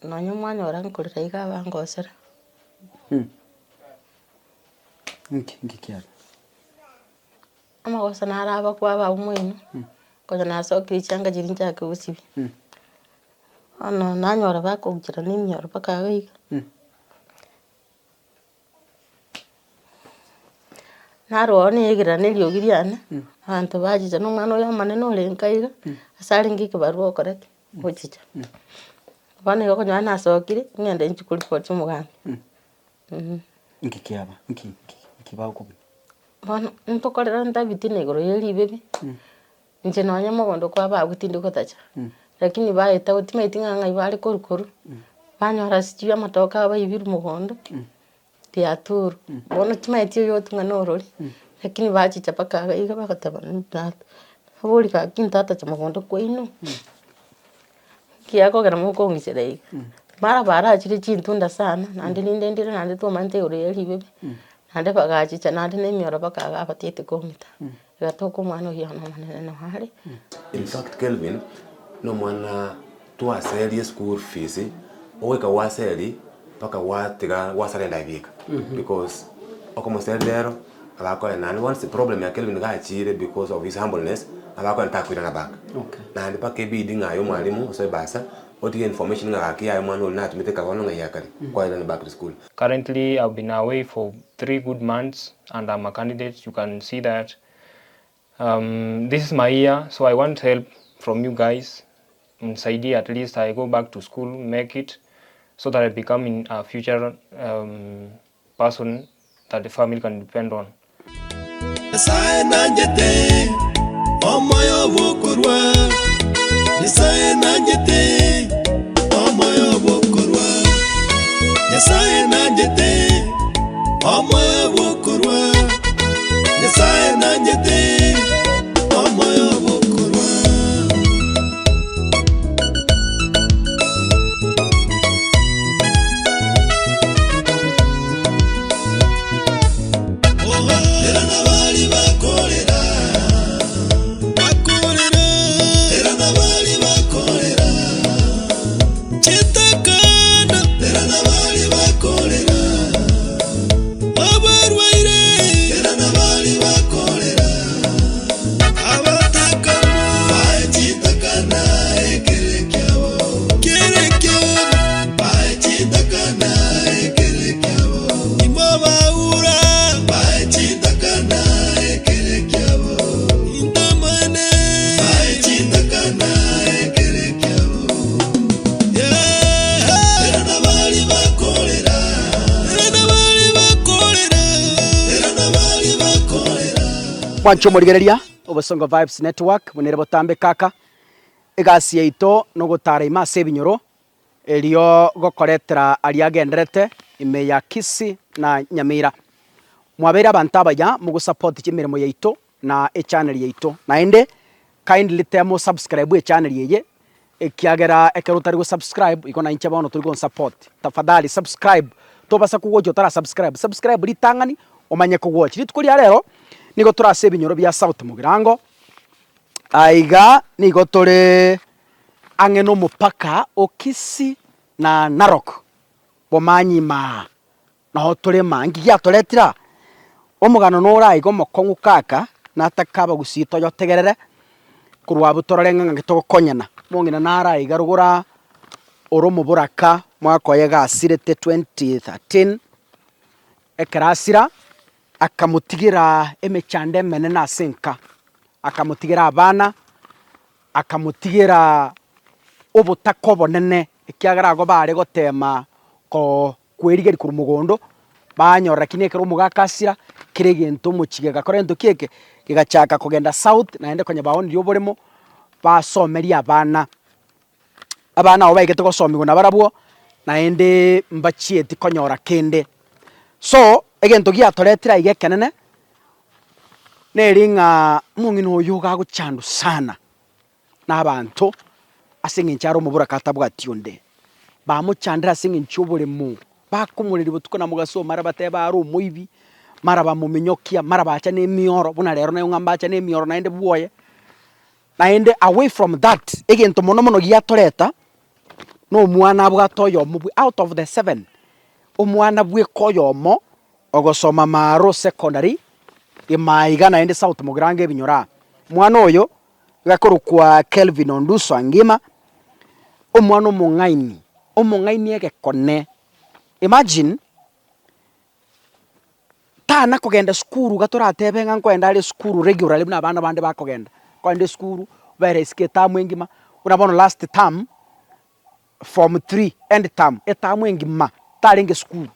Nonya mwanyora nkorera iga abangosera. Nki nki kiabe? Amagoso naro abakwa aba omoino, konya nasokirie chianga chiria nchake gosibia. Bono nanyora bakoguchera na emioro mpaka iga iga. Narwa oo neegerera na eriogi riane, abanto bachicha na omwana oyo omonene orenge iga, ase arenge ekebarua okora ki? Gochicha. Bono igo okonyora nasokire, ng'ende nchie koripoti omogambi. Nki kiaba? Nki nki nki bagokobuna? Bono ntokorera ntabitina igoro ya ribebi, inche nonye mogondo kwaba abwo tindi gotacha, lakini baeta timanyeti ng'a ng'ai bare korwa korwa, banyora sijui amatoke abaibirwe mogondo, riaturwa, bono timanyeti oyo ng'a norori, lakini bachicha mpaka iga iga bagoteba nabori gaki ntatacha mogondo kwaino, Ekiagera mokong'ichera iga, mara barachire chintunda sana, naende rinde ndire naende twamaete igoro ya ribebe, naende bagachicha naende na emioro mpaka iga abatiete kong'ita, egatoka omwana oyio one omonene noo are. In fact Kelvin na omwana twaserie school fees, ogoika gwaseria mpaka gwatiga gwasarenda bieka because okomoseria rero abakoe naende once problem ya Kelvin iga achire because of his humbleness abakoe takoirana back. Naende mpaka ebidi ng'a aye omwalimu osoe basa otige information ng'a gaki yaye omwana oria natumete eka bono ng'ai akare kwairana back to school. Currently I've been away for 3 good months and I'm a candidate you can see that um, this is my year so I want help from you guys mnisaidie at least I go back to school make it so that I become in a future um, person that the family can depend on. Nyasae nanchete omoyo bw'okorua, Nyasae nanchete omoyo bw'okorua, Nyasae nanchete omoyo bw'okorua, Nyasae nanchete omoyo bw'okorua. Mwanche omorigereria Obosongo Vibes Network buna ere botambe kaka, egasi yaito nogotara ime ase ebinyoro erio gokoretera aria agenderete ime ya Kisii na Nyamira. Mwabeire abanto abaya mogosupport chimeremo yaito na echannel yaito. Naende kindly tema osubscribe echannel eye ekiagera ekero otari gosubscribe igo nainche bono tori gonsupport. Tafadhali subscribe tobasa kogocha otara subscribe, subscribe ritang'ani omanye kogocha. Rituko ria rero nigo tore ase ebinyoro bia South Mugirango, aiga nigo tore ang'e nomopaka o Kisii na Narok, Bomanyi maa noo tore maa. Nki giatoretire aa? Omogano nore aiga omokong'u kaka, nataka abagusii toyotegerere, korwa abwo torore ng'a ng'aki togokonyana. Omong'ina nare aiga rogoro aa, ore omoboraka mwaka oye iga asirete 2013, ekero asira, akamotigera emechando emenene ase enka, akamotigera abana. Akamotigera obotaka obonene, ekiagera agwo baare goteema kwerigeria korwa mogondo, banyora lakini ekero omogaka asira, kera egento omochie gegakora egento ki eke, gegachaka kogenda south naende konya baonirie oboremo, basomerie abana. Abana abwo baigete gosomiwa nabarabwo, naende mbachieti konyora kende. So, egento giatoretire aiga ekenene, Neri ng'a omong'ina oyo iga agochandwa sana na abanto ase eng'encho are omoboraka atabwati onde. Bamochandire ase eng'encho y'oboremo, bakomoreria botuko na mogaso mara batebe are omoibi, mara bamominyokia, mara bacha na emioro, buna rero naye ng'a mbacha na emioro naende bwoye. Naende away from that, egento mono mono giatoreta. Na omwana abwate oyomo bwe out of the seven, omwana bweka oyomo ogosoma Maaro Secondary, ime iga naende South Mugirango ebinyoro aa. Omwana oyo iga akorokwa Kelvin Onduso Angima, omwana omong'aini, omong'aini egekone. Imagine, tana kogenda sukuru iga toratebe ng'a nkoenda are esukuru regularly buna abana bande bakogenda, kogenda esukuru, obere isiko etamu engima, buna bono last term, form three, end term, etamu engima tarenge sukuru.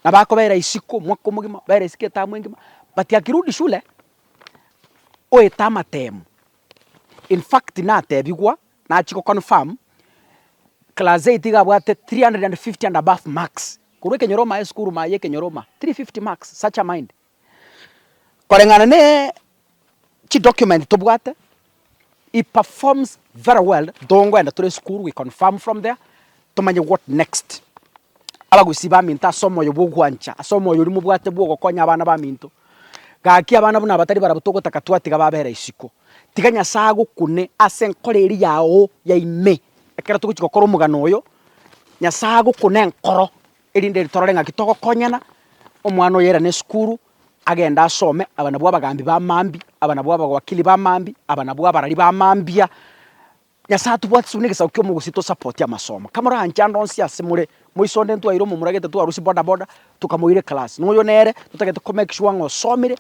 Nabo akobera isiko omwaka omogima, obere isiko etamu engima, but akirudi shule, oete amatemu. In fact natebigwa, nachia go confirm, class eight iga abwate 350 and above marks, korwa ekenyoro omae esukuru maye ekenyoro oma, 350 marks, such a mind. Koreng'ana ne chidocument tobwate, he performs very well, tongoenda tore esukuru we confirm from there, tomanye what next. Abagusii baminto ase omoyo bwa ogwancha, ase omoyo oria mobwate bwa ogokonya abana baminto, gaki abana buna aba tari barabwo togotaka twatiga babera isiko. Tiga Nyasae agokune ase enkoro eria yao ya ime, ekero togochia gokora omogano oyo, Nyasae agokune enkoro, erinde eri torore ng'aki togokonyana, omwana oyo airane esukuru, agende asome, aba nabwo abagambi ba mambia, aba nabwo abawakili ba mambia, aba nabwo abarari ba mambia. Nyasae atobwatisi buna egesaku kia omogusii tosapotie amasomo. Kamoranche ande onsi ase more, moiso onde ntwaire omomura gete twarusia boda boda, tokamoira eclass. Na oyo nere, totagete ko make sure ng'a osomire,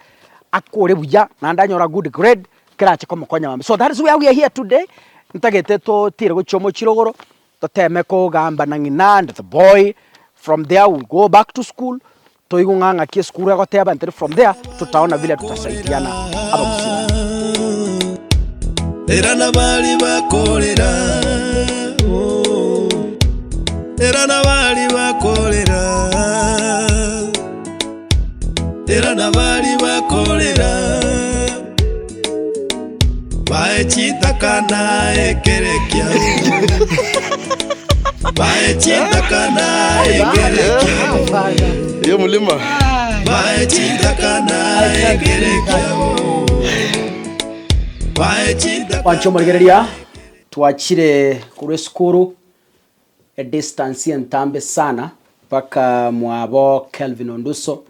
akore buya, naende anyore a good grade, kerache komokonya mambia. So that is where we are here today, ntagete totire gochia omochie rogoro, toteme kogamba na ng'ina and the boy, from there we go back to school, Toigwe ng'a ng'aki esukuru egoteba and then from there tutaona vile tutasaidiana abagusii baye. Era nabari bakorera, oh, era nabari bakorera, era nabari bakorera, bae chitakana ekere kiao, bae chitakana ekere kiao, Hiyo mlima bae chitakana ekere kiao, bae chitakana. Mwanche omorigereria, twachire korwa esukuru edistance entambe sana mpaka mwabo Kelvin Onduso,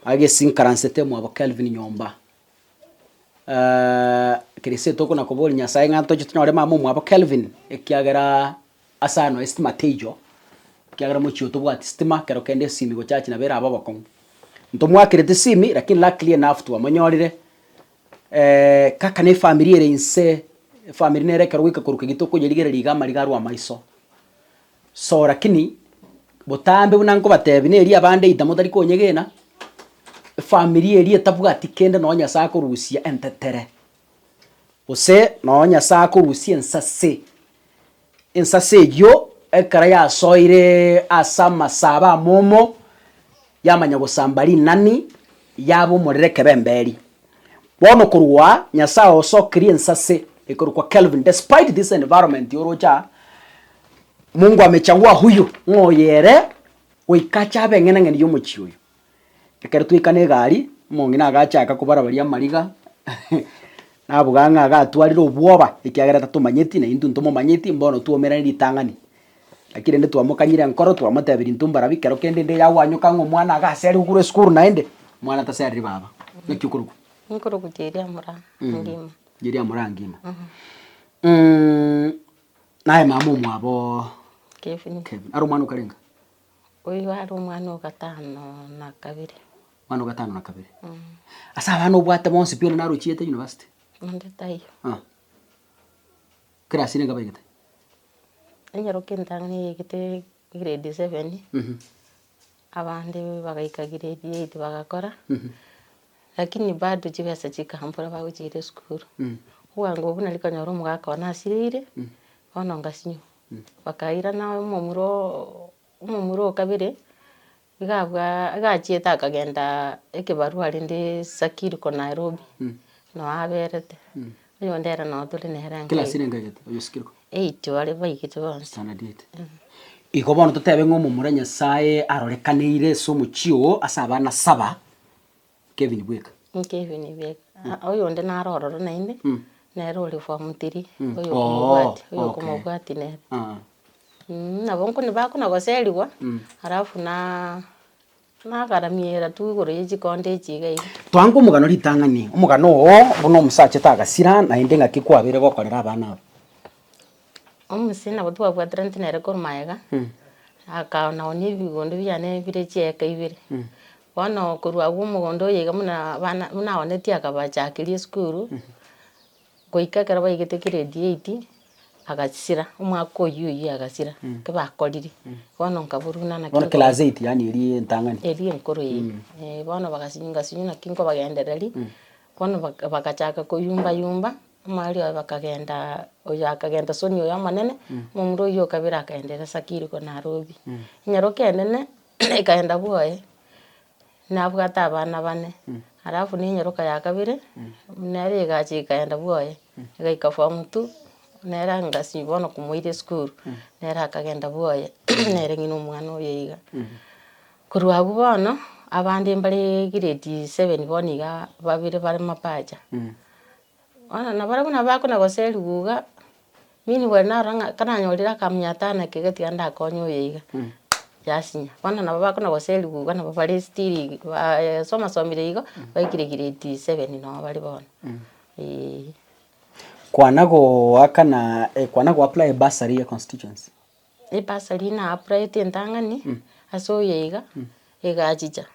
agesinkaranzete mwabo Kelvin nyomba. Keresia tokona koboria Nyasaye ng'a toche tonyore mama omwabo Kelvin, ekiagera ase ano estima teiyo, ekiagera mochie oyo tobwati stima, kero kende esimi gochachi nabo erabe obokong'u. Ntomwakerete esimi lakini luckily enough twamonyorire, kaka na efamiri ere inse, efamiri nere ekero goika korwa kegita okoyerigereria iga amariga arwe amaiso. So lakini, botambe buna nkobatebia neri abande either motari konyegena, efamiri eria etabwati kende nonye Nyasaye akorusia entetere, gose nonye Nyasaye akorusia ensase, ensase eyio ekero yasoireee ase amasabo amomo, yamanya gosamba rinani, yaba omorero ekebemberi. Bono korwa Nyasaye osokerie ensase ekorokwa Kelvin despite this environment oroche aa, Mungu amechagua huyu ng'a oyo ere goika ache abe eng'enang'eni y'omochie oyo. Ekero twaika na egari, omong'ina agachaka kobarabaria amariga, nabuga ng'a agatwarire obwoba ekiagera tatomanyeti na intwe ntomomanyeti mbono twaumerane ritang'ani. Lakini rende twamokanyire enkoro twamotebirie intwe mbarabi kero kende ende yagwanyoka ng'a omwana iga aserigwe korwa esukuru naende, omwana taseriri baba. Naki okorokwa? Nkorokwa Jeria Moraa Ngima. Jeria Moraa Ngima. Naye mama omwabo Kevin. Kevin. Are omwana okarenga? Oyio are omwana o gatano na kabere. Omwana o gatano na kabere. Ase abana obwate bonsi pi onde naro ochiete university? Onde taiyo. Class nigo baigete? Enyaroka entang'ani yaigete grade seven, abande bagaika grade eight bagakora, lakini bado chibesa chikambora bagochiira esukuru. Obwango obwo nari konyora omogaka one asireire, bono ngasinywa. Bakairana omomura oo omomura o kabere, iga abwa iga achiete akagenda ekebarua rende Sakiriko Nairobi, noo aberete. Oyonde ere noo tore nere enka Class ere enkaigete oyo Sikiriko? Eight bare baigete bonsi. Standard eight. Igo bono totebe ng'a omomura Nyasaye arorekaneire ase omochie oo ase abana saba, Kevin bweka. Kevin bweka. Oyonde naro ororo naende, nere ore form three, oyo Oh, okomobwatia, oyo okay. okomobwatia nere. Ah. Nabo nkone bakona goseriwa, alafu na nagaramiera tu igoro ye chikonde echi iga iga. Twanga omogano ritang'ani, omogano oo buna omosacha tagasira naende ng'aki kwabeire gokorera abana aba. Omosee nabo twabwateranete nere korwa magega, akanaonia ebigondo biane bire chieka ibere. Bono korwa abwo omogondo oyo iga buna abana buna aonetie akabachakeria esukuru, goika ekero baigete grade eight, agasira, omwaka oyio oyio agasira, ekio bakorire. Bono nkaborwa buna naki Bono class eight yaani eria entang'ani. Eria enkoro eye, bono bagasinywa ngasinywa naki nkobagendereria, bono baka bagachaka koyumba yumba. Omwari oye bakagenda, oyo akagenda Sonia oyo omonene, omomura oyio o kabere akaenda ere Sakiri korwa Nairobi. Enyaroka enene ekaenda bwoye, nabwate abana bane, alafu na enyaroka ya kabere, nere egacha ekaenda bwoye, egaika form two, nere ngasi bono komoira esukuru, nere akagenda bwoye, nere ng'ina omwana oyo iga. Korwa abwo bono, abande mbare grade seven bono iga babere bare mapacha. Bono nabarabwo nabo bakona goserigwa iga, meanwhile narora ng'a ekananyorire akamnyatana eke getiga ndakonye oyo iga, yasinya. Bono nabo bakona goserigwa iga nabo bare still soma somire igo, baikire grade seven noo bare bono, eeh. Kwana goakana kwana go apply bursary ya constituency. Ebursary na applyete entang'ani, ase oyo iga, egachicha,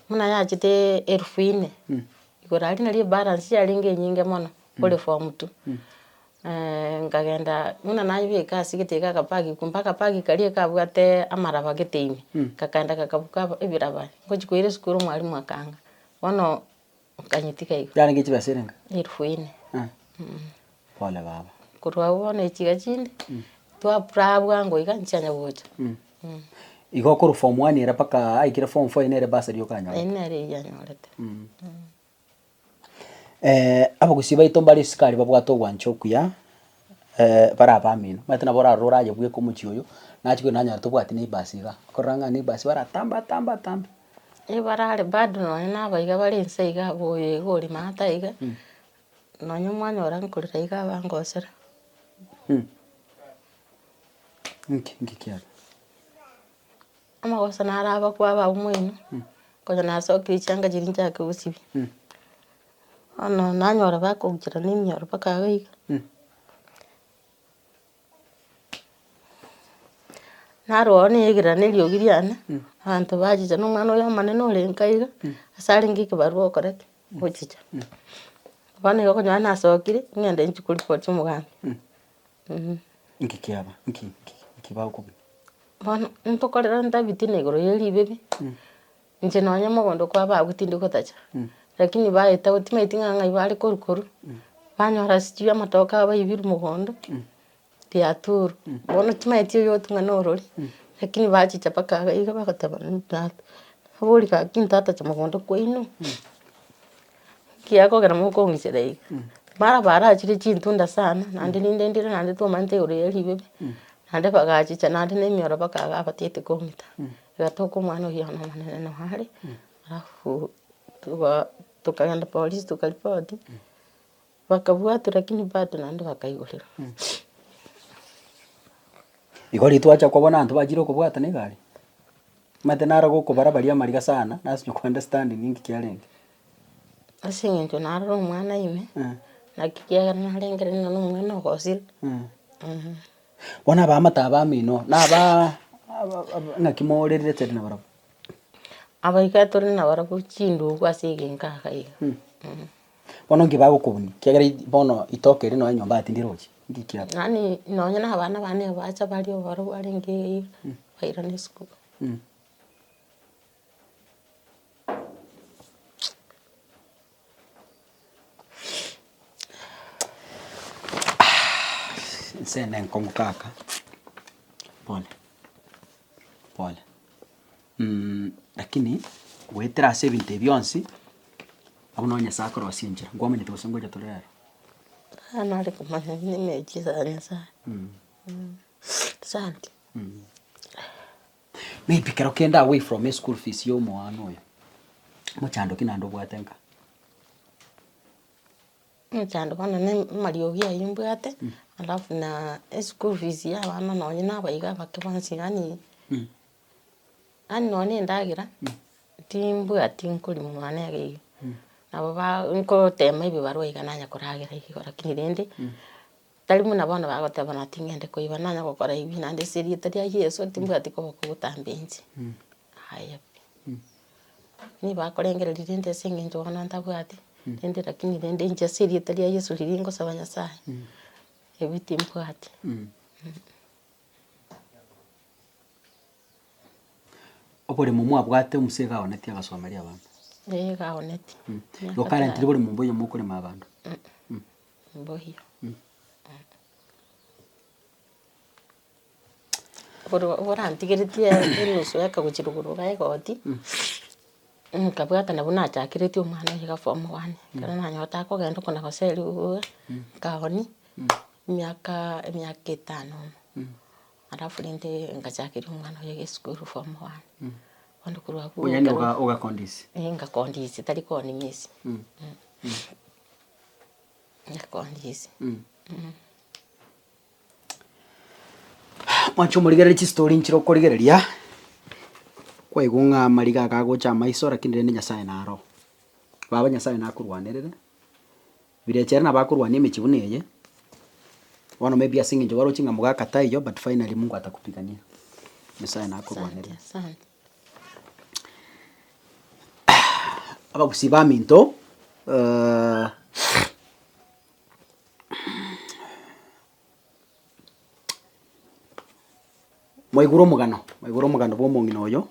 buna yachete elfu inne, igoro aria nario ebalance yarenge enyinge mono, ore form two. Nkagenda buna nayebeka ase gete iga akabag kumbe akabag karia kabwate amaraba gete ime, kakaenda kakabuka aba ebiraba, ngochi koira esukuru omwalimu akanga, bono nkanyetiga igo. Yarenge chibesa erenga? Elfu inne. Pole baba. Korwa abwo bono echiga chinde, twa apply bwango iga nchianya gocha. Igo okorwa form one ere mpaka aikire form four nere bursary okanyorete? Eye nere eywo anyorete. Abagusii baito mbare isiko aria babwate ogwancha okuya, bare abamino, omanyete nabo orarore oraye bweka omochie oyo, nachia kogenda nanyora tobwati neighbours igaa, okorora ng'a neighbours baratamba atambe atambe. Ebarare bado nonye na abaiga bare inse iga abwo oyo iga ore maate iga, nonye mwanyora nkorera iga abangosera. Nki nki kiaba? Amagoso naro abakwa aba omoino, konya nasokirie chianga chiria nchake gosibia. Bono nanyora bakobuchera na emioro mpaka iga iga. Narwa oo neegerera na eriogi riane, abanto bachicha na omwana oyo omonene ore nka iga, ase arenge ekebarua okora ki? Gochicha. Bono igo okonyora nasokire, ng'ende nchie koripoti omogambi. Nki kiaba? Nki nki nki bagokobuna? Bono ntokorerante ebitina igoro ya ribebi, inche nonye mogondo kwaba abwo tindi gotacha, lakini baeta timanyeti ng'a ng'ai bare korwa korwa, banyora sijui amatoke abo baibirwe mogondo, riaturwa, bono timanyeti oyo otung'a na orori, lakini bachicha mpaka iga iga bagoteba tata, nabori gaki ntatacha mogondo kwaino, Ekiagera mokong'ichera iga, mara barachire chintunda sana, naende rinde ndire naende twamaete igoro ya ribebe, naende bagachicha naende na emioro bakaga abatiete kong'ita. Egatoka omwana oyio one omonene noo are, alafu tuga tokagenda polisi tokaripoti, bakabwatwa lakini bado naende bakaigorerwa. Igo riria twacha kobona abanto bachire okobwata na egari, omanyete naro gokobara baria amariga sana, nase ko understanding ninki kiarenge. Ase eng'encho narora omwana ime, naki kiagera narengereria ng'a nomwana ogosire. Bono abaamate abamino, na abaa ng'aki morerete nabarabwo? Aba iga tore nabarabwo chindugu ase egenka iga iga. Bono nki bagokobunia? Ekiagera bono itoka eri nonya nyomba tindirochi, nki kiaba? Yaani nonye na abana bane bacha baria oborobwo barenge iga iga, bairana esukuru. Ense eye nenkong'u kaka, pole pole, lakini goetera ase ebinto ebi bionsi, abwo noo Nyasaye akorosia enchera, nkwamanyete gose ngocha tore rero? Nare komanya nemeujiza ya Nyasaye, asante. Maybe kero kende away from eschool fees ya omwana oyo, mochando ki naende obwate nka? Omochando bono na amariogi ayio mbwate, alafu na eschool fees ya abana nonye na abaiga abake bonsi yaani, yaani nonye na endagera, timbwati nkorima mwane iga iga. Nabo ba nkotema ebibarua iga nanya koragera igo lakini rende, tari buna bono bagoteba na ting'ende koiba nanya gokora ebi naende ase erieta ria Yeso timbwati koboko botambe inche, yaya pi. Nigo bakorengereria rende ase eng'encho bono ntabwati, rende lakini rende inche ase erieta ria Yeso riria ngosaba Nyasaye, ebi timbwati. Oboremo mwabwate omuse iga aonetie agasomeria abana. Ee iga aonetie. Igo currently boremo mboiyo mokorema abanto. Mboiyo. Korwa orantigeretie enusu eka gochia rogoro iga egoti, nkabwata nabwo nachakeretie omwana oyo iga form one, ekero nanyorete akogenda okona goseriwa iga, nkaonia, emiaka emiaka etano omo, alafu rende ngachakeria omwana oyo iga esukuru form one. Bono korwa abwo Yaani oga ogakondisi. Eh ngakondisi tari koonia misi, ngakondisi. Mwanche omorigereria chistori nchire okorigereria, kwaigwa ng'a amariga aka agocha amaiso lakini rende Nyasaye naro. Baba Nyasaye nakorwanerere, birecha ere nabo akorwania emechie buna eye, bono maybe ase eng'encho baroche ng'a mogaka taiyo but finally Mungu atakupigania, Nyasaye nakorwanerere. Asante, asante. Abagusii baminto. Mwaigure omogano, mwaigure omogano bwa omong'ina oyo,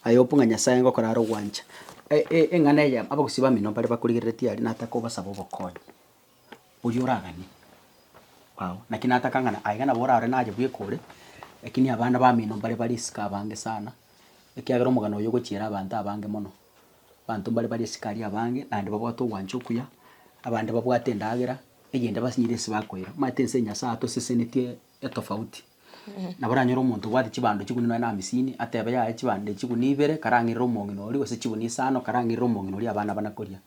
I hope ng'a Nyasaye ngokora are ogwancha. Eng'ana eye abagusii bamino mbare bakorigereretie aria nataka obasaba obokonyi, oria oraganie ao, naki nataka ng'a aiga nabo orarore naye bweka ore, lakini abana bamino mbare bare isiko abange sana, ekiagera omogano oyo ogochiera abanto abange mono. Abanto mbare bare isiko aria abange, naende babwate ogwancha okuya, abande babwate endagera, eyende basinyire ase bakoira. Omanyete ense Nyasaye atosesenetie etofauti. Nabo oranyore omonto obwate chibando chigunia nonye na amisini, atebe yaya chibando echi chigunia ibere karang'irere omong'ina oria gose chigunia isano karang'irere omong'ina oria abana bana koria.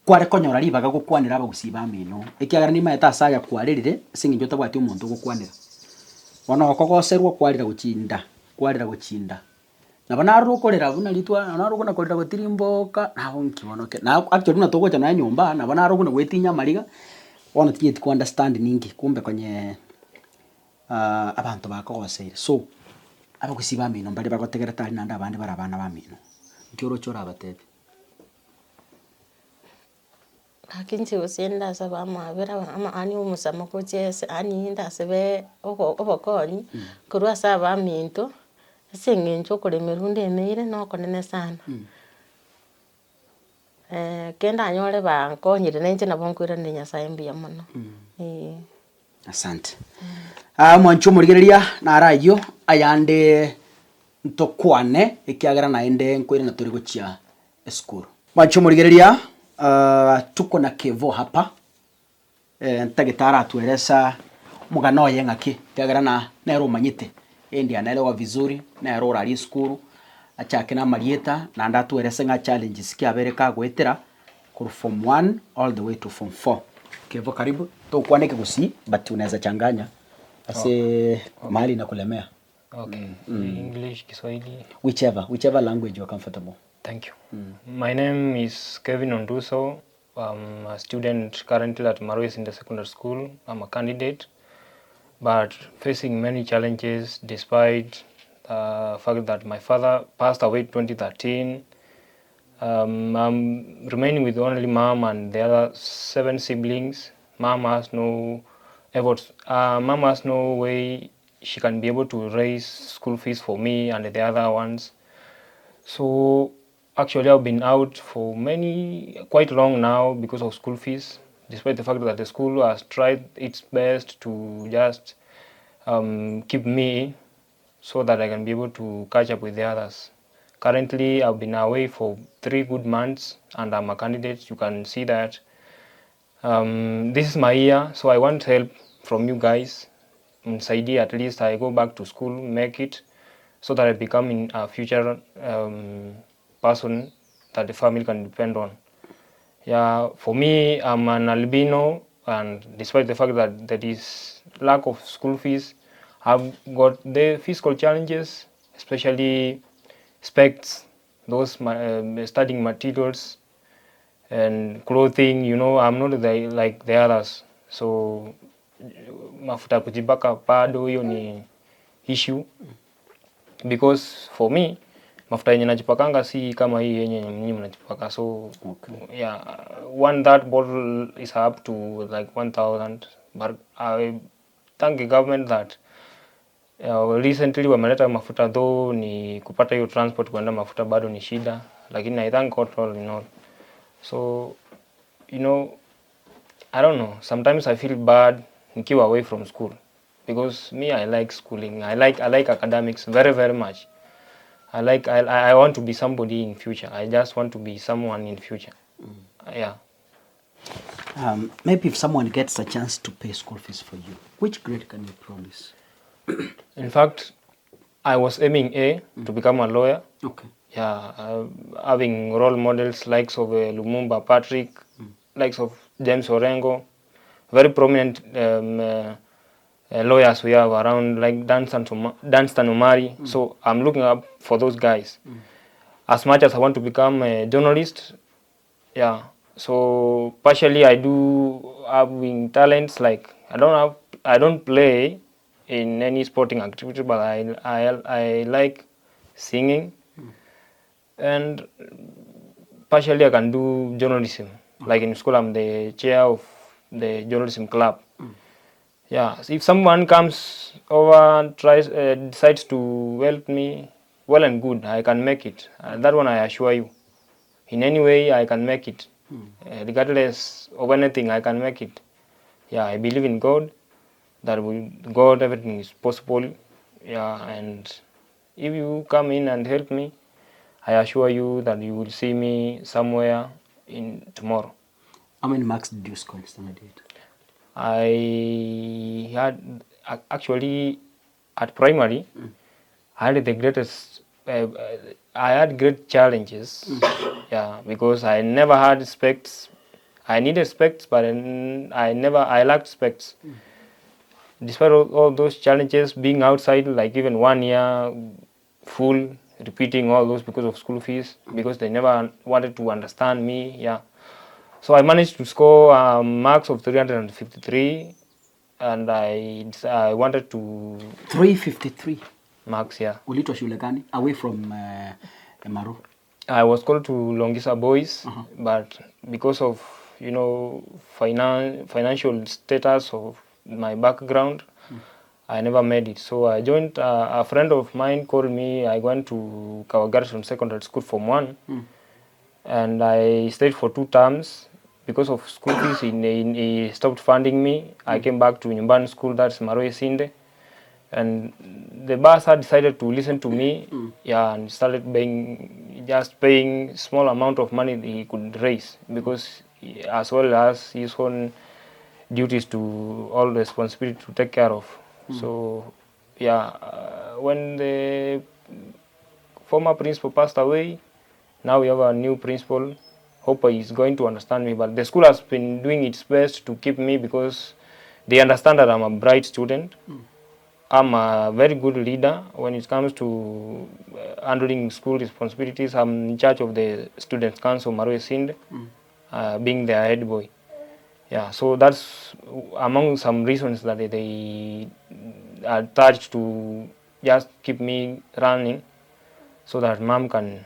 Kware konyora ribaga gokwanera abagusii bamino, ekiagera nimaete ase aya kwarerire ase eng'encho otabwati omonto ogokwanera. Bono okogoserwa kwarera gochia inda, kwarera gochia inda. Nabo narora okorera buna ritwa nabo narora buna korera gotirimboka, nabo nki bono ke na actually buna togocha nonya nyomba nabo narora buna goetinya amariga, bono tinyeti ko understand ninki, kumbe konyee abanto bakogoseire. So, abagusii bamino mbare bagotegerete aria naende abande bare abana bamino, nki oroche orabatebie? Gaki inche gose ndasaba amabera ama yaani omosamo gochia ase yaani ndasabe obo obokonyi korwa ase abaminto, ase eng'encho okoremerwa ndemeire na okonene sana. Ekero ndanyore bankonyire na inche nabo nkoiraneria Nyasaye mbuya mono, eh. Asante. Omwanchi omorigereria naro ayio ayande ntokwane ekiagera naende nkoirana tore gochia esukuru. Mwanchi omorigereria tuko na Kevo hapa ntagete aratuelesa omogano oye ng'aki ekiagera na nere omanyete yeye ndiye anaelewa vizuri nere oraria esukuru achake na amarieta naende atuelese ng'a challenges ki abere kagoetera korwa form one all the way to form four. Kevo karibu, tokwana ekegusii but unaweza changanya ase mahali inakulemea. Okay. English, Kiswahili. Whichever, whichever language you are comfortable. Thank you. My name is Kevin Onduso. I'm a student currently at Maroes in the secondary school. I'm a candidate, but facing many challenges despite the fact that my father passed away 2013. I'm remaining with only mom and the other seven siblings. Mom has no efforts. Mom has no way she can be able to raise school fees for me and the other ones. So actually I've been out for many, quite long now because of school fees, despite the fact that the school has tried its best to just keep me so that I can be able to catch up with the others. Currently, I've been away for 3 good months and I'm a candidate. You can see that this is my year, so I want help from you guys. Mnisaidie at least I go back to school, make it so that I become in a future person that the family can depend on. Yeah, for me I'm an albino and despite the fact that there is lack of school fees, I've got the physical challenges, especially specs, those studying materials and clothing, you know, I'm not the, like the others. So mafuta ya kujipaka bado hiyo ni issue because for me mafuta yenye najipakanga si kama hii yenye nyinyi mnajipaka so Okay. yeah one that bottle is up to like 1000 but I thank the government that recently wameleta mafuta though ni kupata hiyo transport kuenda mafuta bado ni shida lakini I thank God all in all so you know I don't know sometimes I feel bad nikiwa away from school because me I like schooling I like academics very very much I like I want to be somebody in future I just want to be someone in future yeah Maybe if someone gets a chance to pay school fees for you, which grade can you promise? in fact I was aiming A to become a lawyer Okay. yeah having role models likes of Lumumba Patrick likes of James Orengo very prominent lawyers we have around like Danstan Omari so I'm looking up for those guys as much as I want to become a journalist yeah so partially I do having talents like I don't play in any sporting activity but I like singing and partially I can do journalism like in school I'm the chair of the journalism club yeah so if someone comes over and tries decides to help me well and good I can make it that one I assure you in any way I can make it regardless of anything I can make it yeah I believe in God that with God everything is possible yeah and if you come in and help me I assure you that you will see me somewhere in tomorrow How many marks did you score in standard 8? I had actually at primary I had the greatest I had great challenges yeah because I never had specs I needed specs but I never I lacked specs despite all those challenges being outside like even one year full repeating all those because of school fees because they never wanted to understand me yeah so I managed to score marks of 353 and I wanted to 353. marks yeah Uliitwa shule gani? Away from Maru. I was called to Longisa Boys, but because of you know financial status of my background, I never made it. So I joined a friend of mine called me. I went to Kahawa Garrison Secondary School Form 1 and I stayed for 2 terms. Because of school fees, he stopped funding me. I came back to Nyumbani School, that's Maroe Sinde. And the bursar decided to listen to me, yeah, and started paying, just paying small amount of money he could raise, because he, as well as his own duties to all the responsibility to take care of. So, yeah, when the former principal passed away, now we have a new principal. Hope he is going to understand me, but the school has been doing its best to keep me because they understand that I'm a bright student. I'm a very good leader when it comes to handling school responsibilities. I'm in charge of the Students' Council, Maroe Sinde, being their head boy. Yeah, so that's among some reasons that they are attached to just keep me running so that mom can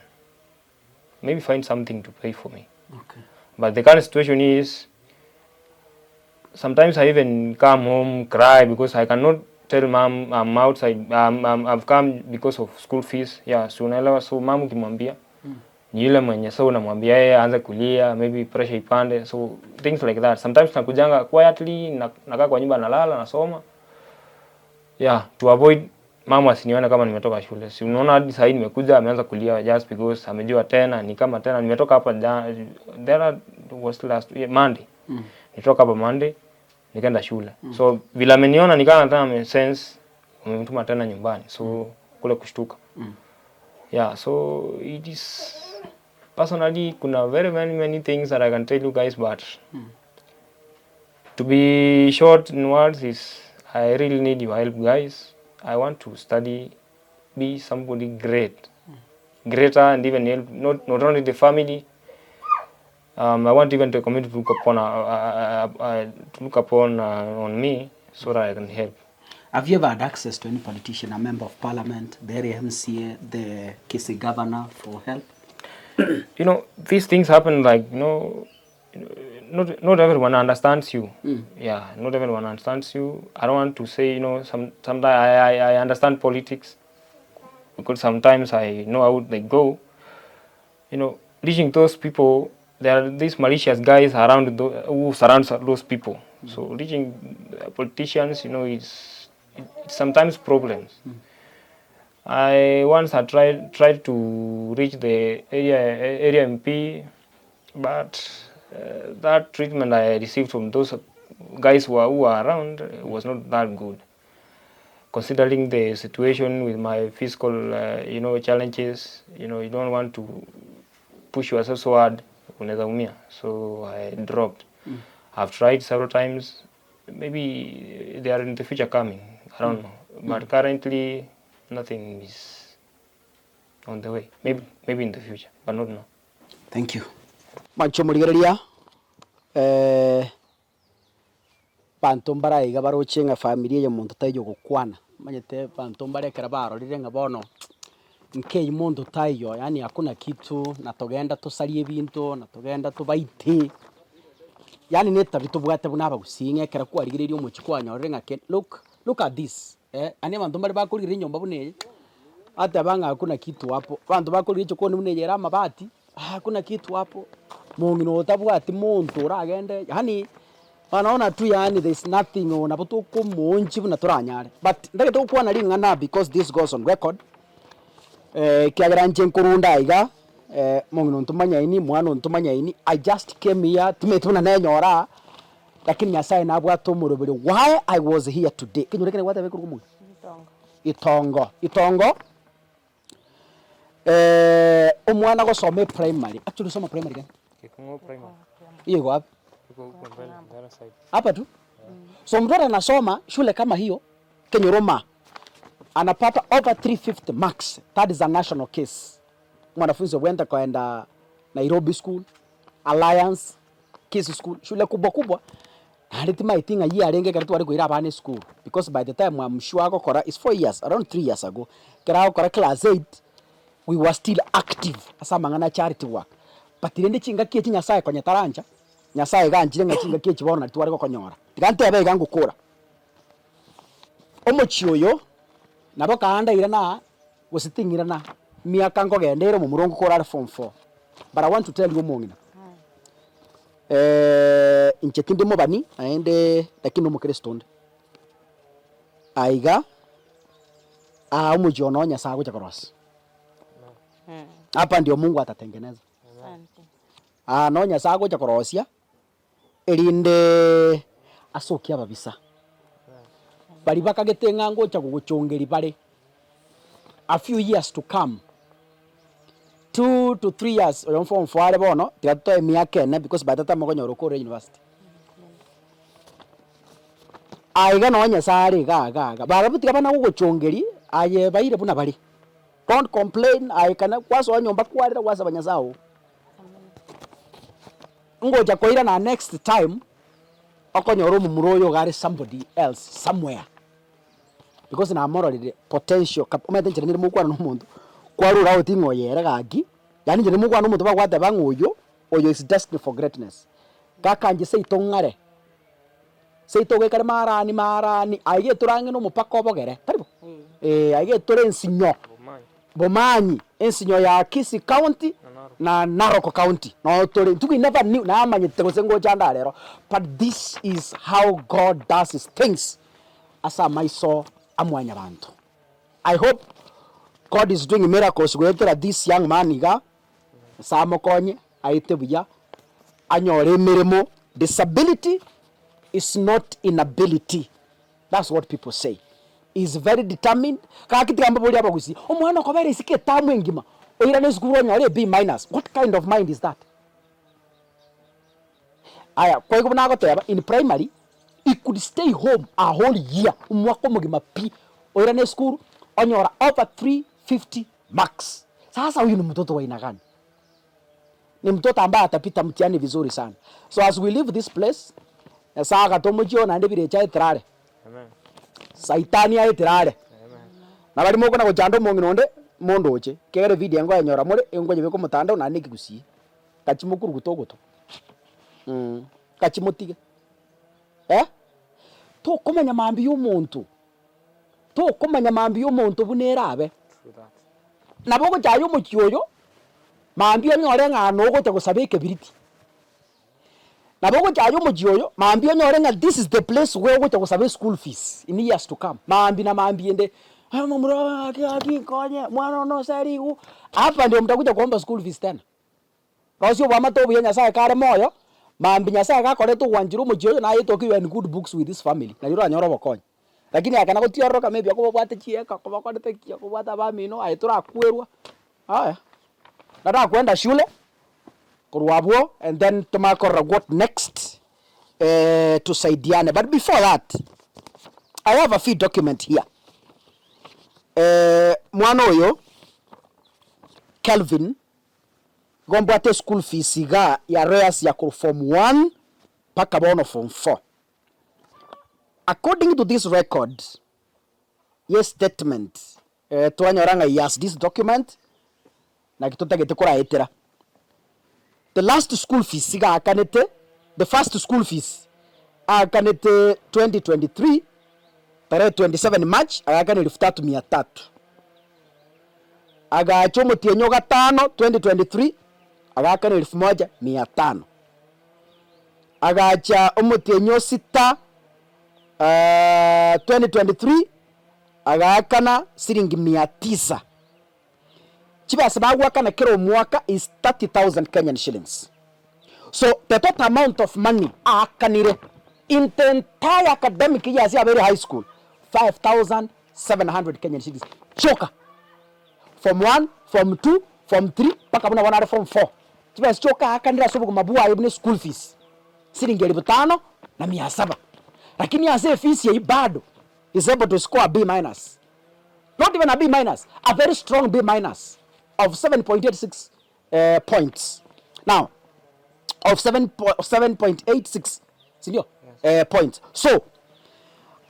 maybe find something to pay for me. Okay. But the current situation is sometimes I even come home, cry, because I cannot tell mom I'm outside, I've come because of school fees. Yeah, so unaelewa, so mom ukimwambia ni yule mwenye so unamwambia yeye aanze kulia, maybe pressure ipande, so things like that. Sometimes nakujanga quietly, nakaa kwa nyumba nalala, nasoma. Yeah, to avoid mama asinione kama nimetoka shule. Si unaona hadi sasa nimekuja ameanza kulia just because amejua tena ni kama tena nimetoka hapa there was last year, Monday. Nitoka hapa Monday nikaenda shule. So vile ameniona nikawa tena ame sense wamemtuma tena nyumbani. So kule kushtuka. Yeah, so it is Personally kuna very many many things that I can tell you guys but to be short in words is I really need your help guys. I want to study, be somebody great, greater and even help not, not only the family um, I want even the community to look upon, to look upon on me so that I can help. Have you ever had access to any politician, a member of parliament, the area MCA, the Kisii governor for help? You know, these things happen like, you know, not, not everyone understands you. Yeah, not everyone understands you. I don't want to say, you know, some, sometimes I, I, I understand politics because sometimes I know how they go. You know, reaching those people, there are these malicious guys around tho- who surrounds those people. So reaching politicians, you know, it's, it's sometimes problems. I once had tried tried to reach the area area MP, but that treatment I received from those guys who are, who are around was not that good. Considering the situation with my physical, you know, challenges, you know, you don't want to push yourself so hard, unaweza umia. So I dropped. I've tried several times. Maybe they are in the future coming. I don't know. But currently, nothing is on the way. Maybe, maybe in the future, but not now. Thank you. Mwanche omorigereria, eh, banto mbare aiga baroche ng'a familia eye omonto taiyo gokwana, omanyete banto mbare ekero barorire ng'a bono nkeywo monto taiyo yaani hakuna kitu na togenda tosarie ebinto, na togenda tobaite, yaani na etabia tobwate buna abagusii ng'a ekero kwarigereirie omochie kwanyorire ng'a ke look look at this eh, yaani abanto mbare bakorigereria enyomba buna eye, bateba ng'a hakuna kitu hapo, abanto bakorigereria echokoni buna eye ere amabati. Hakuna kitu hapo, mong'ina otabwati monto oragende yaani wanaona tu yaani there is nothing oo nabo tokomoonchi buna toranyare. But ntagete gokwana ring'ana because this goes on record, ekiagera inche nkorunda aiga, mong'ina ontomanyaini, mwana ontomanyaini, I just came here timanyeti buna nenyora aa, lakini Nyasaye nabwate omoroberio why I was here today. Ekenyoro ekio naki gwateba ekorokwa omong'ina? Itongo. Itongo. Omwana gosoma eprimary, actually osoma primary gani? Kikong'o primary. Hiyo iko wapi? Iko huko mbele, the other side. Hapa tu? So mtoto anasoma shule kama hiyo Kenyuruma anapata over 350 marks. That is a national case. Mwanafunzi huenda kaenda Nairobi School, Alliance, Kisii School, shule kubwa kubwa Naende timaeti ng'ai arenge ekero tware koira abana esukuru because by the time I'm sure agokora is 4 years around 3 years ago ekero agokora class 8 we were still active ase amang'ana a charity work but rende chingaki echi Nyasaye konya tarancha, Nyasaye iga anchire ng'a chingaki echi bono nari tware gokonyora. Tiga ntebe iga ngokora, omochie oyo nabo kaanda irana gose ting'irana miaka nkogenda ere omomura ngokora are form 4 but I want to tell you omong'ina. Inche tindi mobani naende lakini nomokristo onde. Aiga aa omochie one o Nyasae agocha korosia. Hapa ndio Mungu atatengeneza. Aa no Nyasae agocha korosia erinde asokie ababisa. Baria bakagete ng'a ngocha gogochongeria bare a few years to come. 2 to 3 years oyo form 4 are bono, tiga totoe emiaka ene because by that time okonyora okorire university. Aiga nonye Nyasaye are iga iga iga, barabwo tiga bana gogochongeria aye baire buna bare. Don't complain aye kana kwasoa nyomba kwarera gwasaba Nyasaye oo. Ngocha koirana next time, okonyora omomura oyo iga are somebody else somewhere. Because namororire potential kab omanyete enchera nere mogokwana na omonto, kwarora out ng'a oyo ere gaki, yaani inche nimokwana na omonto bagwateba ng'a oyo, oyo is destined for greatness. Kaka inche seito ng'are, seito goikare marani marani, aiga etore ang'e na omopaka obogere, tari bo? Eh, aiga etore ensinyo, Bomanyi, ensinyo ya Kisii County na Narok County, noo tore. Intwe we never knew, namanyete gose ngocha ande arero, but this is how God does his things. Ase amaiso a mwanyabanto. I hope God is doing miracles goetera this young man iga, Nyasae amokonye aete buya, anyore emeremo, disability is not inability, that's what people say, he is very determined, gaki tiga mbaborie abagusii, omwana okobera isiko etamu engima. Oirane esukuru onyore e B minus, what kind of mind is that? Aya, kwaigwa buna agoteba in primary, he could stay home a whole year, omwaka omogima pi, oirane esukuru onyora over 350 marks. Sasa huyu ni mtoto wa aina gani? Ni mtoto ambaye atapita mtihani vizuri sana. So as we leave this place, Nyasaye agatomochia oo naende birecha aetera are. Saitani aetera are. Na baria mokona gochanda omong'ina onde, mondoche, ekiagera evideo eye nkoyenyora more, nkoyebeka omotandao naende nekegusii. Gachia mokuruguta ogoto, gachia motige, eh? Tokomanya mambia ya omonto, tokomanya mambia ya omonto buna erabe. Nabo ogochaya omochie oyo, mambia onyore ng'a nogocha gosaba ekebiriti. Nabo ogochaya omochie oyo, mambia onyore ng'a this is the place where ogocha gosaba eschool fees in years to come, mambia na mambia ende, momura gaki gaki nkonye, omwana one oseriwu, hapa ndio mtakuja kuomba school fees tena. Rosia oboamate obuya Nyasaye kare moyo, mambia Nyasaye gakorete ogwanchera omochie oyo naye etoke you are in good books with this family, nario oranyore obokonyi. Lakini aka nagotiororoka maybe okobabwate chieka, okobakorete ki, okobwate abamino, aye torakwerwa, aya. Nataka kwenda shule, korwa abwo and then tomanye korora what next tusaidiane. But before that, I have a few document here. Mwana oyo Kelvin, igo mbwate eschool fees igaa ya arrears ya korwa form one mpaka bono form four. According to this record ye statement twanyora ng'a he has this document naki totagete koraetera. The last school fees iga aakanete, the first school fees aakanete 2023 tarehe 27 March agaakana elfu tatu mia tatu. Agacha omotienyi o gatano 2023 agaakana elfu moja mia tano. Agacha omotienyi o sita 2023 agaakana siringi mia tisa. Chibesa bagoakana kera omwaka is 30,000 Kenyan shillings. So the total amount of money aakanire in the entire academic year ase abeire high school, 5,700 Kenyan shillings chioka. Form one, form two, form three mpaka buna bono are form four. Chibesa chioka aakanire ase obogima bwaye buna eschool fees, siringi elifu tano na mia saba. Lakini ase efees eyio bado is able to score a B minus. Not even a B minus, a very strong B minus of 7.86 points. Now, of 7.86 sindio? Yes. Points. So,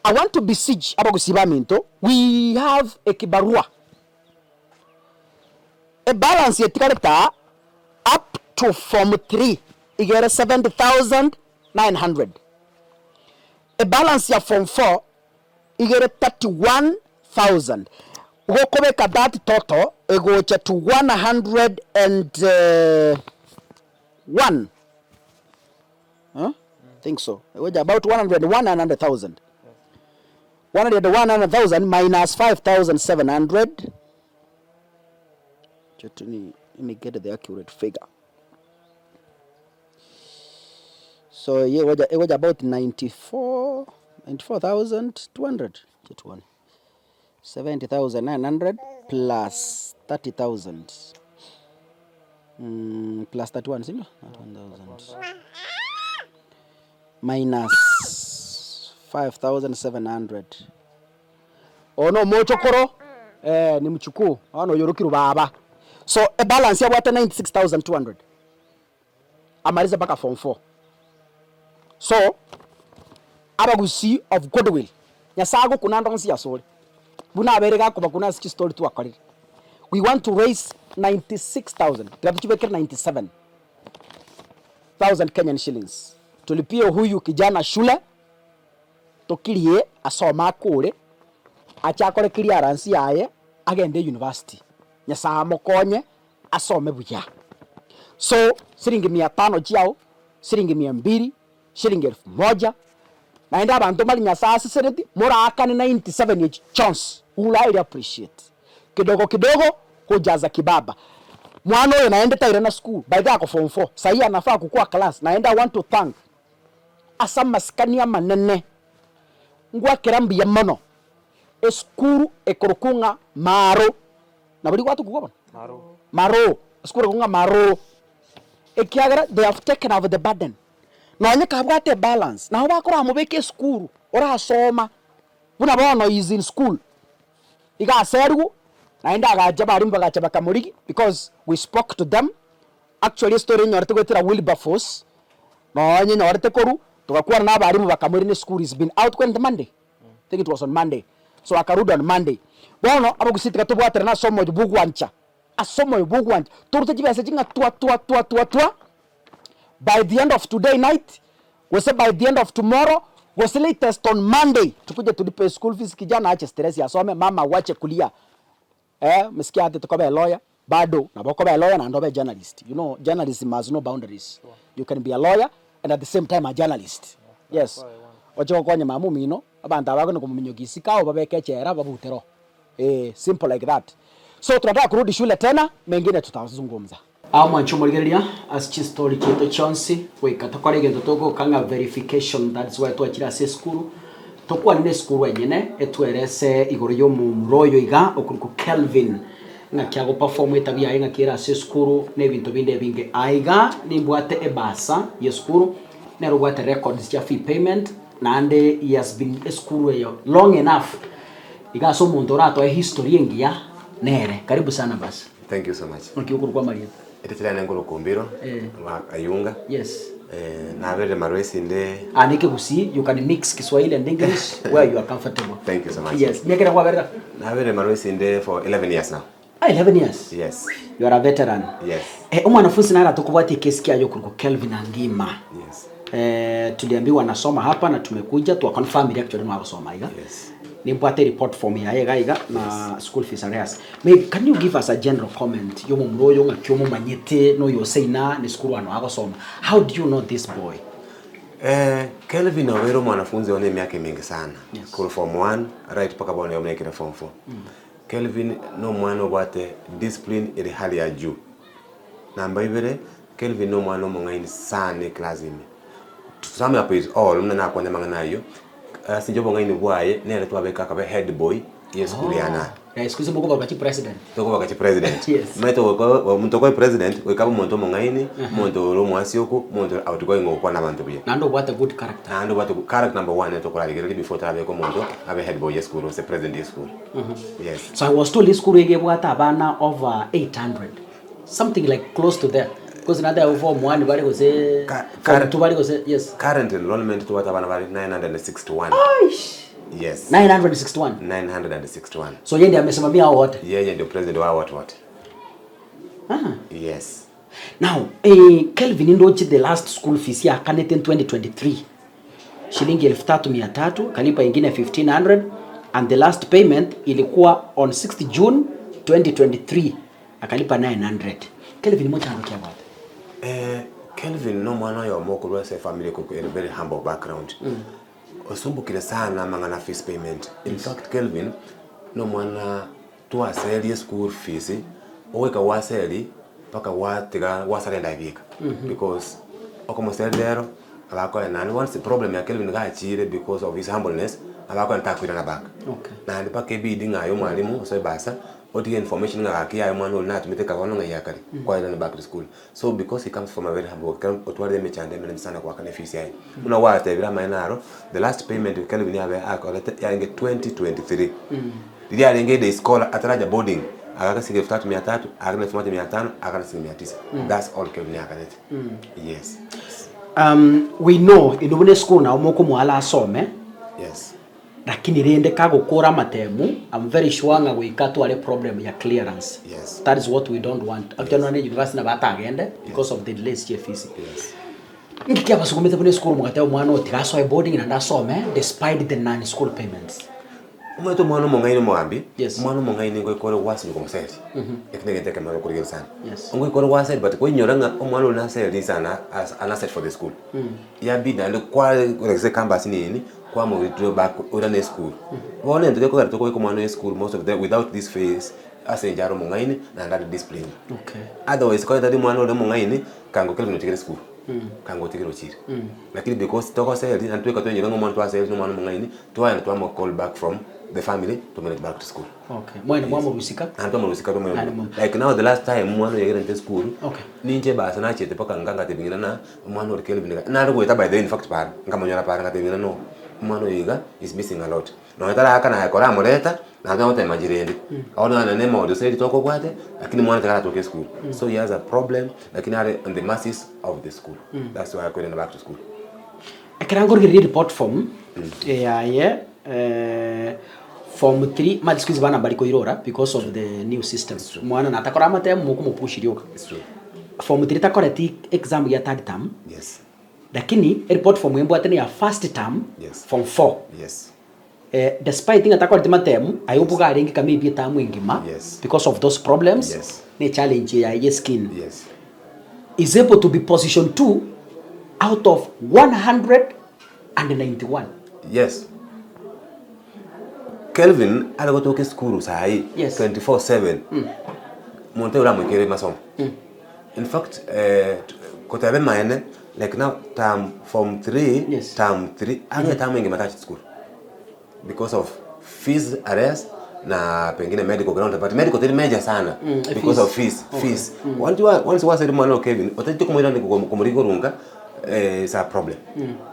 I want to beseech abagusii baminto, we have ekibarua ebalance etigarete aa up to form 3 iga ere 70,900 ebalance ya form 4 iga ere 31,000 gokobeka that total egocha to 101 huh? think so egocha about 101,900,000 101,900,000 minus 5,700 let me get the accurate figure so ye egocha egocha about 94 94,200 chetuone 70,900 plus 30,000 mm, plus 31 sindio 31,000 minus 5,700 Oyo nomochokoro eh, ni mchukuu bono oyo orokirwe baba so ebalance abwate 96,200 amalize mpaka form four. So abagusii of goodwill Nyasaye agokuna ande onsi asore buna abeire gakobakuna ase chistory twakorire. We want to raise 96,000 tiga tochibekere 97,000 Kenyan shillings tulipie huyu kijana shule tokirie asome akore ache akore clearance yaye agende university. Nyasaye amokonye asome buya. So siringi mia tano chiao, siringi mia mbili, shilingi elfu moja, naende abanto mbari Nyasaye aseseneti, moraakane 97 echi chionsi, we will highly appreciate. Kidogo kidogo hujaza kibaba. Mwana oyo naende tairana school, by the way ako form four, sahi anafaa kukua class, naende I want to thank ase amasikani amanene, ngwakera mbuya mono, esukuru ekorokwa ng'a Maro, nabo rigwatokigwa bono? Maroo, esukuru ekong'u ng'a maroo, ekiagera they have taken off the burden. Nonye kabwate ebalance, nabo bakoramobeka esukuru orasoma, buna bono he is in school, iga aserigwe, naende agacha abalimu bagacha bakamorigia because we spoke to them, actually estory enyorete goetera Wilberforce, nonye enyorete korwa, togakwana na abalimu bakamoirania esukuru he's been out kwerende Monday. think it was on Monday, so akarudi on Monday. Bono abagusii tiga tobwaterane ase omoyo bwa ogwancha, ase omoyo bwa ogwancha, torute chibesa echi ng'a twa twa twa twa twa, by the end of today night, gose by the end of tomorrow, gose latest on Monday, tukuje tulipe school fees kijana aache stress asome, mama awache kulia. Eh, omosike atete koba elawyer, bado nabo okoba elawyer naende obe journalist, you know journalism has no boundaries, you can be a lawyer and at the same time a journalist, yes. Oche gokonya mama omino, abanto aba bakona komominyokia isiko agwo babeke echela babute roho, eh, simple like that. So tunataka kurudi shule tena, mengine tutazungumza. Aa mwanche omorigereria ase chistori chiaito chionsi goika tokore egento togoka ng'a verification that's why twachire ase esukuru tokwane na esukuru enyene etwerese igoro ya omomura oyo iga okorokwa Kelvin ng'aki ago perform etabia yaye ng'aki ere ase esukuru na ebinto binde ebinge. Aiga nimbwate ebasa ya esukuru nere obwate records chia fee payment naende he has been esukuru eyo long enough iga ase omonto oratoe history engiya nere. Karibu sana basi. Thank you so much. Naki okorokwa amarieta? Erieta riane nkorokwa Ombiro, Eh. wa Kayunga. Yes. Eh, naberire marwa esinde. Ah, ne Ekegusii, you can mix Kiswahili and English where you are comfortable. Thank you so much. Yes. Miaka ere kwaberera? Naberire marwa esinde for 11 years now. Ah, 11 years? Yes. You are a veteran. Yes. Eh, omwanafunzi nare atokobwatia ekesi kiaye okorokwa Kelvin Angima. Yes. Eh, tuliambiwa anasoma hapa na tumekuja twa confirm ire actually nwagosoma iga. Yes. Nimbwate report form yaye iga iga na school fees arrears. Maybe can you give us a general comment yomomura oyo ng'aki omomanyete noyo oseina ne sukuru ano agosoma. How do you know this boy? Eh, Kelvin obeire omwanafunzi one emiaka eminge sana. Yes. Korwa form one right mpaka bono iga buna aikire form four. Kelvin nomwana obwate discipline ere hali ya juu. Namba ibere, Kelvin nomwana omong'aini sana eclass ime. To sum up it all, buna nakwane amang'ana ayio, ase inche obong'aini bwaye nere twabeka akabe head boy ye esukuru ya nane. Eh, siku hizi mokoba chi president. Tokoba chi president. Yes. Omanyete goika omonto okoba president goika abe omonto omong'aini, omonto ore omwasioku, omonto ore outgoing ogokwana abanto buya. Naende obwate good character. Naende obwate character number one nere tokorarigereria before torabeka omonto abe head boy ye esukuru gose president ye esukuru. Yes. So I was told esukuru eye ebwate abana over 800. Something like close to there. Because nateba form one bare gose Ka- form current- two bare gose yes. Current enrollment tobwate abana bare 961. Aish. Yes. 961. 961. So yeye ndiye amesimamia hao wote. Yeye ndio president wao watu wote. Ah. Yes. Now, eh, Kelvin ndoche the last school fees yakanete in 2023 shilingi 3300 kalipa ingine 1500 and the last payment ilikuwa on 6th June 2023 akalipa 900. Kelvin mochando ki abwate? Eh, Kelvin nomwana oyomo okorwa ase efamiri eko ere very humble background. Osumbukire sana amang'ana a fees payment. In fact Kelvin nomwana twaserie school fees, ogoika gwaseri mpaka gwatiga gwasarenda ebieka because okomoseria rero abakoe naende once problem ya Kelvin iga achire because of his humbleness abakoe takoirana back. Okay. Naende mpaka ebidi ng'a aye omwalimu osoe basa otige information ng'a gaki yaye omwana oria natumete eka bono ng'ai akare kwairana back to school. So because he comes from a very humble background otwarire emechando emenene sana goakana efees yaye. Buna gwatebire amaene aro, the last payment Kelvin abe akorete yarenge 2023. Riria arenge day scholar ataracha boarding, agaka siling elfu tatu mia tatu, agakana elfu moja mia tano, agakana siling mia tisa. That's all Kelvin akanete. Yes. We know inwe buna esukuru nabo mokomoala asome, Yes. lakini rende kagokora amatemu, I'm very sure ng'a goika atware problem ya clearance. Yes. That is what we don't want. Actually nonye university nabo atagende because of the delays chia efisi. Yes. Inki kiabasugumete buna esukuru mogateba omwana oyo tiga asoe boarding naende asome despite the non school payments? Omanyete omwana omong'aini omogambi, Yes. omwana omong'aini ngoika ore gwasinywa komoseri, eki negento ekemo okorigereria sana. Yes. Ngoika ore gwaseri but koinyora ng'a omwana oria naseri sana as an asset for the school. Yabidi naende kwaregesa ecampus nini, kwamo withdraw back oirane esukuru. Bono egento gekogera tokoika omwana oyo esukuru most of the without this fees, ase eng'encho are omong'aini naende are disciplined. Okay. Otherwise kore tari omwana ore omong'aini, kango Kelvin otigere esukuru, kango otigere ochire. Lakini because togoseri naende toika toinyore ng'a omwana twaseri na omwana omong'aini, Twagenda twamo call back from the family to manage back to school. Okay, mwaenda mwamorusika? Naende twamorusika Naende twamorusika. mwa- Like now the last time omwana oyo yagerente esukuru, Okay. ninche ebasa nachete mpaka nka ngatebia ng'ina na omwana ore Kelvin iga, nare goeta by the way in fact para, nkamonyora para ngatebia ng'ina no, omwana oyo iga is missing a lot. Nonya taraakana aye koramoreta, naende togotema njira ende. Bono nonya na emaundo gose ritoke obwate, lakini omwana tigaratoka esukuru. So he has a problem, lakini are on the mercies of the school. That's why akoirana back to school. Ekero nkorigereria report form yaye form 3 mati siku hizi bana mbari koirora because of the new system mwana natakora amatemu mokomopushiria oka It's true. form 3 takoreti exam ya third term Yes. lakini ereport form embwate ne ya first term Yes. form 4 Yes. eh, despite ng'a takoreti matemu aye obuga arenge ka maybe etamu engima Yes. because of those problems Yes. ne challenge yaye ye skin Yes. is able to be position 2 out of 191. Yes. Kelvin are gotoka esukuru sayi Yes. 24/7 monto oyo oramoikere masomo in fact eh, koteba emaene like now term form 3 Yes. term 3 ang'e term engima tachete sukuru because of fees arrears na pengine medical ground but medical teri major sana Mm, because fees. of fees fees once wa once waseri mwana o Kevin otachete komoira ni komorika orunga eh, is a problem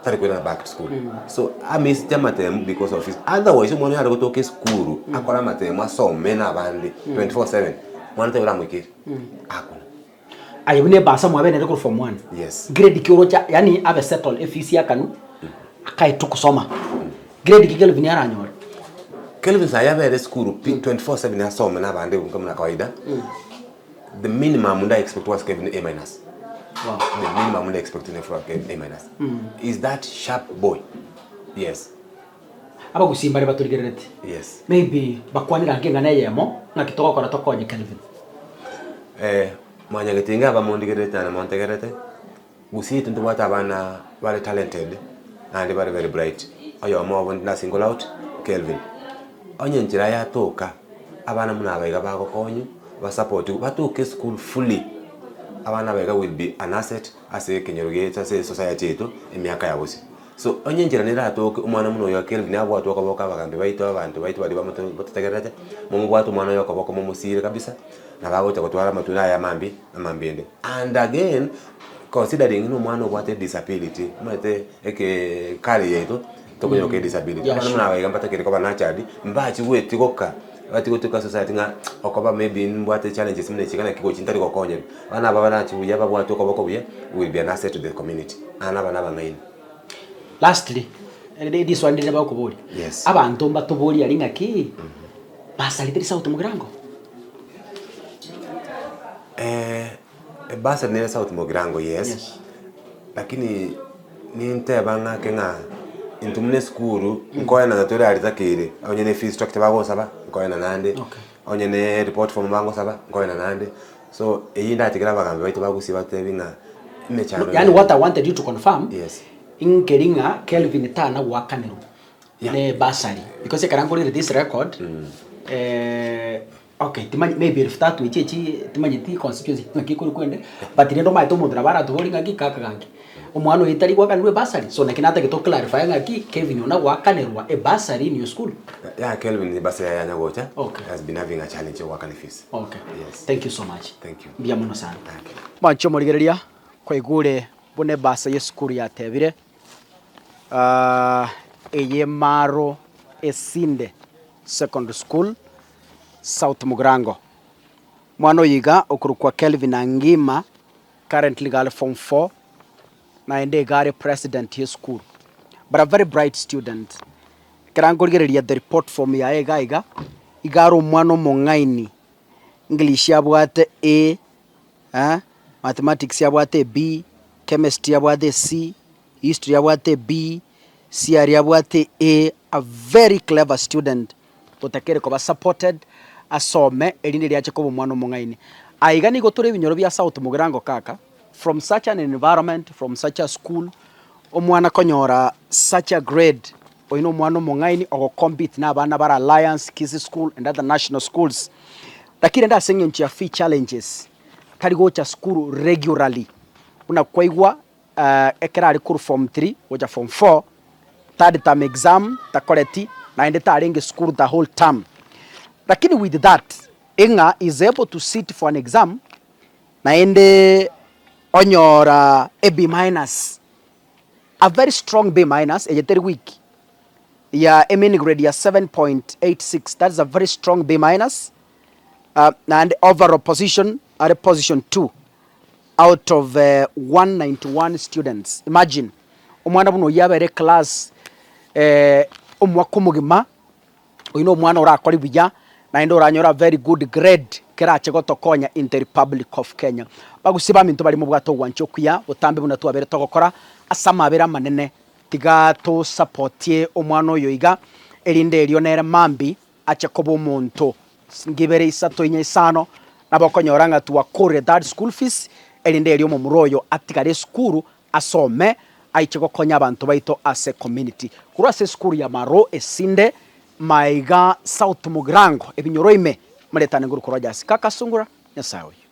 tari koirana back to school so amissed amatemu because of fees otherwise omwana oyo are gotoka esukuru akore amatemu asome na abande 24/7 mwana tari oramoikere hakuna Aye buna ebasa mwabe nere korwa form one. Yes. Grade ki orocha yaani abe settle efees ya kanu akaetwe kosoma. Grade ki Kelvin aranyore? Kelvin sayi abere esukuru pi 24/7 asome na abande buna kawaida the minimum nda expect was Kelvin A minus. Wow. The minimum nda expect in from Kelvin A minus. Is that sharp boy? Yes. Abagusii mbare batorigerereti. Yes. Maybe bakwanire ange eng'ana eyemo ng'aki togokora tokonye Kelvin. Eh, mwanyagetinga aba mondigererete naende montegerete, gusii intwe ntobwate abana bare talented naende bare very bright. Oyomo obo na single out, Kelvin. Onye enchera yatoka, abana buna aba iga bagokonywa, basapotiwe, batoke eschool fully, abana aba iga will be an asset ase ekenyoro giaito ase esociety yaito emiaka ya bosio. So onye enchera neratoke omwana buna oyo Kelvin abwatwe okoboko abagambi baito abanto baito baria bamoto batotegererete, momobwate omwana oyo okoboko momosire kabisa, nabo agocha gotwara amatunda aye amambi amambi ende. And again, considering ng'a omwana obwate edisability, omanyete eke kare yaito, tokonyoka edisability. Yeah, Abana sure. buna aba iga mbatakeire koba nurtured, mbachi goetigoka, bachi gotuka society ng'a okoba maybe nimbwate challenges buna echi iga naki gochi ntari gokonyerwa. Abana aba barache buya babwate okoboko buya, will be an asset to the community. Abana aba nabang'aini. Lastly, eri riswali ndire bakoboria. Yes. Abanto mbatoborie aria ng'aki, basarete risauti mogirango? Eh, ebasari nere sauti mogirango yes, Yes. lakini ninteba ng'ake ng'a intwe buna esukuru nkoenana tore aria takeire, onye ne fees structure bagosaba nkoenana naende, Okay. onye ne report form bagosaba nkoenana naende, so eyio ndatigere abagambi baito bagusie batebi ng'a emechando Yaani what I wanted you to confirm, Yes. inkeri ng'a Kelvin tana goakanerwa Yeah. ne bursary because ekero nkorire this record eh, okay timanyi maybe elfu tatu echi echi timanyeti constituency ng'aki ekorokwa ende but rende omanyete omonto nabo aratoborie ng'aki kaka gaki omwana oyo tari goakanerwa ebursary so naki natagete o clarify ng'aki Kelvin oyo nagoakanerwa ebursary in your school. Yeah, Kelvin bursary yanya gocha Okay. has been having a challenge yo goakana fees. Okay. Yes. Thank you so much. Thank you. Mbuya mono sana. Thank you. Mwanche omorigereria kwaigure buna ebasa y'esukuru yatebire eye Maro Esinde Secondary School, South Mugirango. Mwana oyo iga okorokwa Kelvin Angima currently iga are form four naende iga are president y'esukuru but a very bright student. Ekero nkorigereria the report form yaye iga iga, iga are omwana omong'aini, English abwate A, eh, Mathematics abwate B, Chemistry abwate C, History abwate B, CRE abwate A, a very clever student otakeire koba supported asome erinde riache koba omwana omong'aini. Aiga nigo tore ebinyoro bia South Mugirango kaka, from such an environment, from such a school, omwana konyora such a grade, oyo na omwana omong'aini ogo compete na abana bare Alliance, Kisii School and other national schools. Lakini rende ase eng'encho ya fee challenges, tari gocha sukuru regularly, buna kwaigwa ekero are korwa form three gocha form four, third term exam takoreti. Naende tarenge sukuru the whole term. Lakini with that, ing'a is able to sit for an exam, naende onyora a B minus, a very strong B minus, eye teri weak, ya a mean grade ya 7.86, that is a very strong B minus, naende overall position are position two out of 191 students. Imagine, omwana buna oyio abere eclass omwaka omogima, oyio na omwana orakore buya, naende oranyore a very good grade kerache gotokonya in the republic of Kenya. Bagusie baminto baria mobwate ogwancha okuya, botambe buna twabere togokora, ase amabera amanene, tiga tosapotie omwana oyo iga, erinde erio nere mambia ache koba omonto. Ngibere isato inya isano, nabo okonyora ng'a twakorire that school fees, erinde erio omomura oyo atigare esukuru asome, aiche gokonya abanto baito ase community. Korwa ase esukuru ya Maro esinde, maiga South Mugirango, ebinyoro ime, moretane nguru korwa Rogers Kaka Sungura, Nyasae oyio.